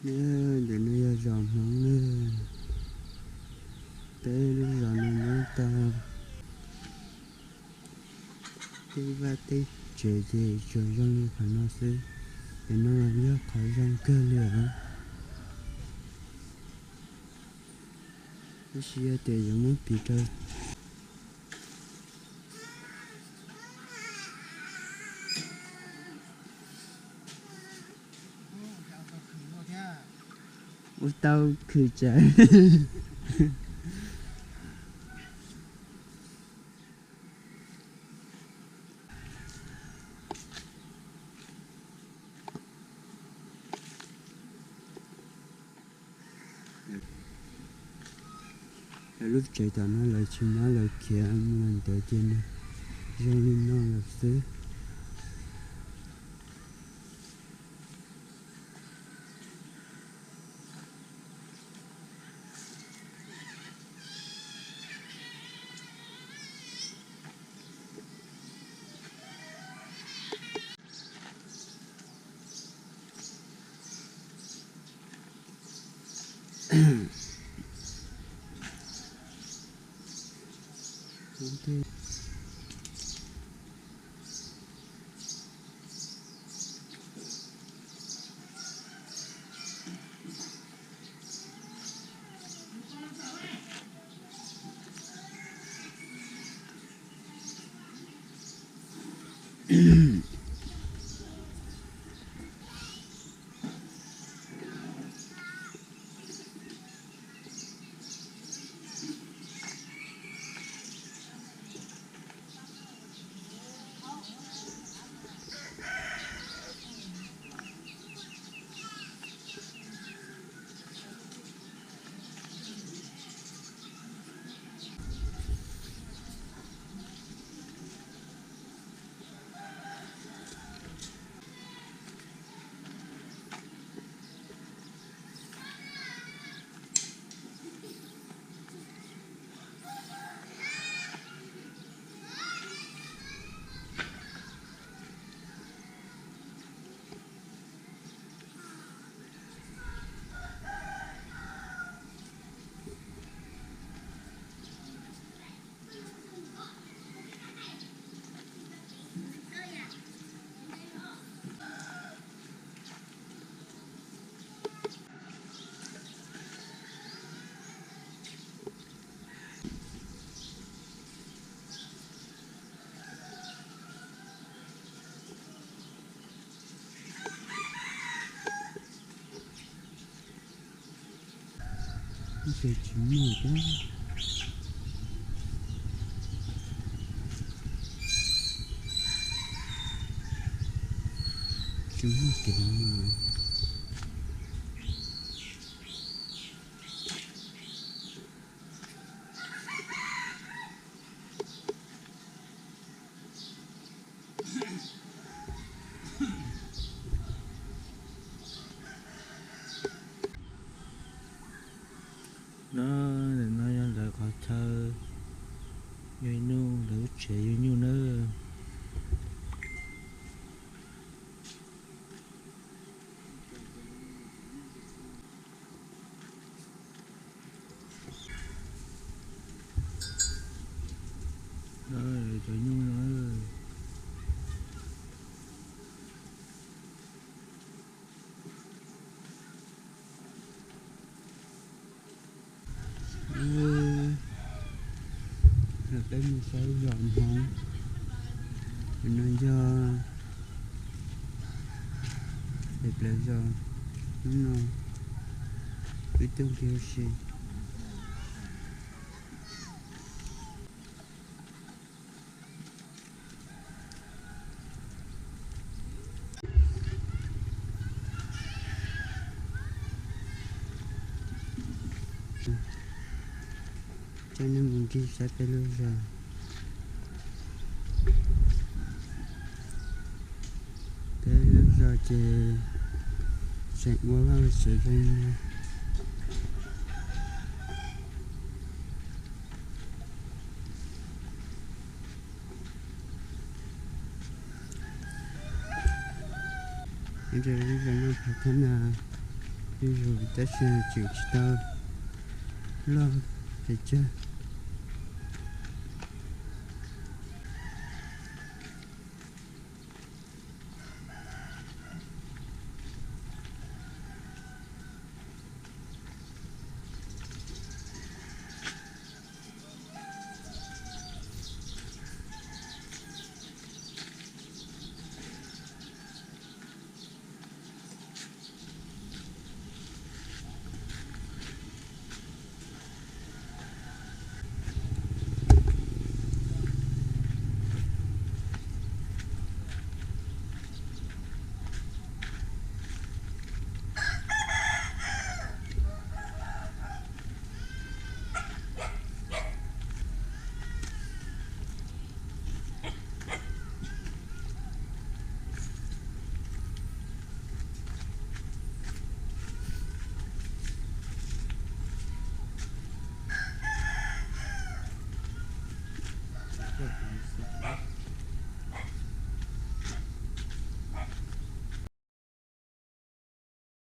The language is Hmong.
Nyob ntawm no yog zos Hmoob na, peb lub zos no nyob tau tej vaj tej tsev ces tsuas zoo li qhov no xwb. Ntawm no yog qhov zoo kawg li os. Tab sis yog tias yuav muab piv rau ua tau khwv tsawv. Lawv lub tsev tom no lawv tsis muab lawv khiav mus ntawd ces nws zoo li no lawm xwb. Ces tsis muaj thiab, tsis muaj kev mus. No, ntawm no yog lawv qhov chaw, yog ib nub lawv lub tsev yug nyuj nawb. Cov nyuj no. Peb mus saib zos Hmoob, no yog peb plawv zos, hnub no peb tuaj ncig ua si. Coj nej mus ncig saib peb lub zos. Peb lub zos ces tseem ua vaj ua tsev zoo li no. Nyob rau lub zos Naj Phas Thab Nas, Zuj zus tab sis tseem tsis tau loj pes tsawg.